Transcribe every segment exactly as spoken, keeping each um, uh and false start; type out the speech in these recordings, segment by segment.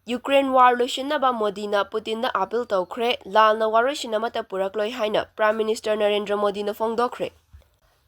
Ukraine war ꯂꯣꯏꯁꯤꯟꯅꯕ ꯃꯣꯗꯤꯅ ꯄꯨꯇꯤꯟꯗ appeal ꯇꯧꯈ꯭ꯔꯦ, ꯂꯥꯟꯅ ꯋꯥꯔꯣꯏꯁꯤꯟ ꯑꯃꯠꯇ ꯄꯨꯔꯛꯂꯣꯏ ꯍꯥꯏꯅ ꯄ꯭ꯔꯥꯏꯝ ꯃꯤꯅꯤꯁꯇꯔ ꯅꯔꯦꯟꯗ꯭ꯔ ꯃꯣꯗꯤꯅ ꯐꯣꯡꯗꯣꯛꯈ꯭ꯔꯦ꯫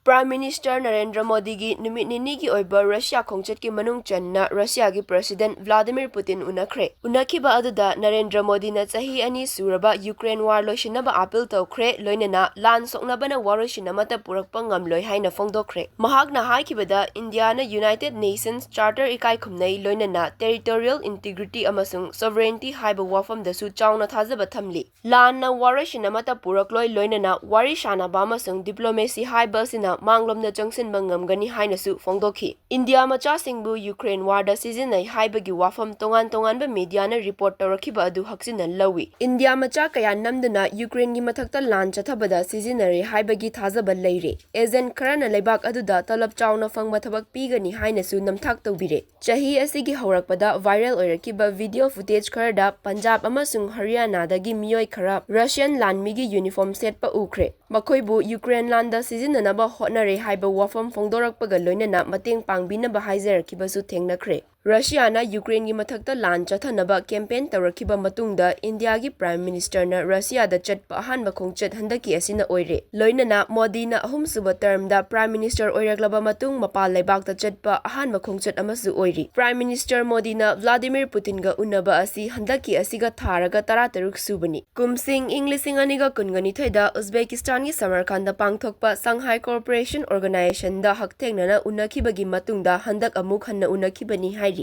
ꯄ꯭ꯔꯥꯏꯝ ꯃꯤꯅꯤꯁꯇꯔ ꯅꯔꯦꯟꯗ꯭ꯔ ꯃꯣꯗꯤꯒꯤ ꯅꯨꯃꯤꯠ ꯅꯤꯅꯤꯒꯤ ꯑꯣꯏꯕ ꯔꯁꯤꯌꯥ ꯈꯣꯡꯆꯠꯀꯤ ꯃꯅꯨꯡ ꯆꯟꯅ ꯔꯁꯤꯌꯥꯒꯤ ꯄ꯭ꯔꯦꯁꯤꯗꯦꯟꯠ ꯚ꯭ꯂꯥꯗꯤꯃꯤꯔ ꯄꯨꯇꯤꯟ ꯎꯅꯈ꯭ꯔꯦ꯫ ꯎꯅꯈꯤꯕ ꯑꯗꯨꯗ ꯅꯔꯦꯟꯗ꯭ꯔ ꯃꯣꯗꯤꯅ ꯆꯍꯤ ꯑꯅꯤ ꯁꯨꯔꯕ ꯌꯨꯀ꯭ꯔꯦꯟ ꯋꯥꯔ ꯂꯣꯏꯁꯤꯟꯅꯕ ꯑꯥꯄꯤꯜ ꯇꯧꯈ꯭ꯔꯦ, ꯂꯣꯏꯅꯅ ꯂꯥꯟ ꯁꯣꯛꯅꯕꯅ ꯋꯥꯔꯣꯏꯁꯤꯟ ꯑꯃꯠꯇ ꯄꯨꯔꯛꯄ ꯉꯝꯂꯣꯏ ꯍꯥꯏꯅ ꯐꯣꯡꯗꯣꯛꯈ꯭ꯔꯦ꯫ ꯃꯍꯥꯛꯅ ꯍꯥꯏꯈꯤꯕꯗ ꯏꯟꯗꯤꯌꯥꯅ ꯌꯨꯅꯥꯏꯇꯦꯗ ꯅꯦꯁꯟꯁ ꯆꯥꯔꯇꯔ ꯏꯀꯥꯏ ꯈꯨꯝꯅꯩ, ꯂꯣꯏꯅꯅ ꯇꯦꯔꯤꯇꯣꯔꯤꯌꯦꯜ ꯏꯟꯇꯤꯒ꯭ꯔꯤꯇꯤ ꯑꯃꯁꯨꯡ ꯁꯣꯚꯔꯦꯟꯇꯤ ꯍꯥꯏꯕ ꯋꯥꯐꯝꯗꯁꯨ ꯆꯥꯎꯅ ꯊꯥꯖꯕ ꯊꯝꯂꯤ꯫ ꯂꯥꯟꯅ ꯋꯥꯔꯣꯏꯁꯤꯟ ꯑꯃꯠꯇ ꯄꯨꯔꯛꯂꯣꯏ, ꯂꯣꯏꯅꯅ ꯋꯥꯔꯤ ꯁꯥꯅꯕ ꯑꯃꯁꯨꯡ ꯗꯤꯄ꯭ꯂꯣꯃꯦꯁꯤ ꯍꯥꯏꯕ ꯑꯁꯤꯅ ꯃꯥꯡꯂꯣꯝꯗ ꯆꯪꯁꯤꯟꯕ ꯉꯝꯒꯅꯤ ꯍꯥꯏꯅꯁꯨ ꯐꯣꯡꯗꯣꯛꯈꯤ꯫ ꯏꯟꯗꯤꯌꯥ ꯃꯆꯥꯁꯤꯡꯕꯨ ꯌꯨꯀ꯭ꯔꯦꯟ ꯋꯥꯔꯗ ꯁꯤꯖꯤꯟꯅꯩ ꯍꯥꯏꯕꯒꯤ ꯋꯥꯐꯝ ꯇꯣꯉꯥꯟ ꯇꯣꯉꯥꯟꯕ ꯃꯤꯗꯤꯌꯥꯅ ꯔꯤꯄꯣꯔꯠ ꯇꯧꯔꯛꯈꯤꯕ ꯑꯗꯨ ꯍꯛꯆꯤꯟꯅ ꯂꯧꯏ꯫ ꯏꯟꯗꯤꯌꯥ ꯃꯆꯥ ꯀꯌꯥ ꯅꯝꯗꯨꯅ ꯌꯨꯀ꯭ꯔꯦꯟꯒꯤ ꯃꯊꯛꯇ ꯂꯥꯟ ꯆꯠꯊꯕꯗ ꯁꯤꯖꯤꯟꯅꯔꯦ ꯍꯥꯏꯕꯒꯤ ꯊꯥꯖꯕ ꯂꯩꯔꯦ꯫ ꯑꯦꯖꯦꯟꯠ ꯈꯔꯅ ꯂꯩꯕꯥꯛ ꯑꯗꯨꯗ ꯇꯂꯕ ꯆꯥꯎꯅ ꯐꯪꯕ ꯊꯕꯛ ꯄꯤꯒꯅꯤ ꯍꯥꯏꯅꯁꯨ ꯅꯝꯊꯥꯛ ꯇꯧꯕꯤꯔꯦ꯫ ꯆꯍꯤ ꯑꯁꯤꯒꯤ ꯍꯧꯔꯛꯄꯗ ꯚꯥꯏꯔꯦꯜ ꯑꯣꯏꯔꯛꯈꯤꯕ ꯚꯤꯗꯤꯑꯣ ꯐꯨꯇꯦꯖ ꯈꯔꯗ ꯄꯟꯖꯥꯕ ꯑꯃꯁꯨꯡ ꯍꯔꯤꯌꯥꯅꯥꯗꯒꯤ ꯃꯤꯑꯣꯏ ꯈꯔ ꯔꯁꯤꯌꯟ ꯂꯥꯟꯃꯤꯒꯤ ꯌꯨꯅꯤꯐꯣꯔꯝ ꯁꯦꯠꯄ ꯎꯈ꯭ꯔꯦ꯫ ꯃꯈꯣꯏꯕꯨ ꯌꯨꯀ꯭ꯔꯦꯟ ꯂꯥꯟꯗ ꯁꯤꯖꯤꯟꯅꯅꯕ ꯍꯣꯠꯅꯔꯦ ꯍꯥꯏꯕ ꯋꯥꯐꯝ ꯐꯣꯡꯗꯣꯔꯛꯄꯒ ꯂꯣꯏꯅꯅ ꯃꯇꯦꯡ ꯄꯥꯡꯕꯤꯅꯕ ꯍꯥꯏꯖꯔꯛꯈꯤꯕꯁꯨ ꯊꯦꯡꯅꯈ꯭ꯔꯦ꯫ ꯔꯁꯤꯌꯥꯅ ꯌꯨꯀ꯭ꯔꯦꯟꯒꯤ ꯃꯊꯛꯇ ꯂꯥꯟ ꯆꯠꯊꯅꯕ ꯀꯦꯝꯄꯦꯟ ꯇꯧꯔꯛꯈꯤꯕ ꯃꯇꯨꯡꯗ ꯏꯟꯗꯤꯌꯥꯒꯤ ꯄ꯭ꯔꯥꯏꯝ ꯃꯤꯅꯤꯁꯇꯔꯅ ꯔꯁꯤꯌꯥꯗ ꯆꯠꯄ ꯑꯍꯥꯟꯕ ꯈꯣꯡꯆꯠ ꯍꯟꯗꯛꯀꯤ ꯑꯁꯤꯅ ꯑꯣꯏꯔꯦ꯫ ꯂꯣꯏꯅꯅ ꯃꯣꯗꯤꯅ ꯑꯍꯨꯝꯁꯨꯕ ꯇꯔꯝꯗ ꯄ꯭ꯔꯥꯏꯝ ꯃꯤꯅꯤꯁꯇꯔ ꯑꯣꯏꯔꯛꯂꯕ ꯃꯇꯨꯡ ꯃꯄꯥꯟ ꯂꯩꯕꯥꯛꯇ ꯆꯠꯄ ꯑꯍꯥꯟꯕ ꯈꯣꯡꯆꯠ ꯑꯃꯁꯨ ꯑꯣꯏꯔꯤ꯫ ꯄ꯭ꯔꯥꯏꯝ ꯃꯤꯅꯤꯁꯇꯔ ꯃꯣꯗꯤꯅ ꯚ꯭ꯂꯥꯗꯤꯃꯤꯔ ꯄꯨꯇꯤꯟꯒ ꯎꯅꯕ ꯑꯁꯤ ꯍꯟꯗꯛꯀꯤ ꯑꯁꯤꯒ ꯊꯥꯔꯒ ꯇꯔꯥꯇꯔꯨꯛ ꯁꯨꯕꯅꯤ꯫ ꯀꯨꯝꯁꯤꯡ ꯏꯪ ꯂꯤꯁꯤꯡ ꯑꯅꯤꯒ ꯀꯨꯟꯒ ꯅꯤꯊꯣꯏꯗ ꯎꯖꯕꯦꯀꯤꯁꯇꯥꯟꯒꯤ ꯁꯃꯔꯀꯥꯟꯗ ꯄꯥꯡꯊꯣꯛꯄ ꯁꯪꯍꯥꯏ ꯀꯣꯑꯣꯄꯔꯦꯁꯟ ꯑꯣꯔꯒꯅꯥꯏꯖꯦꯁꯟꯗ ꯍꯛꯊꯦꯡꯅꯅ ꯎꯅꯈꯤꯕꯒꯤ ꯃꯇꯨꯡꯗ ꯍꯟꯗꯛ ꯑꯃꯨꯛ ꯍꯟꯅ ꯎꯅꯈꯤꯕꯅꯤ ꯍꯥꯏꯔꯤ꯫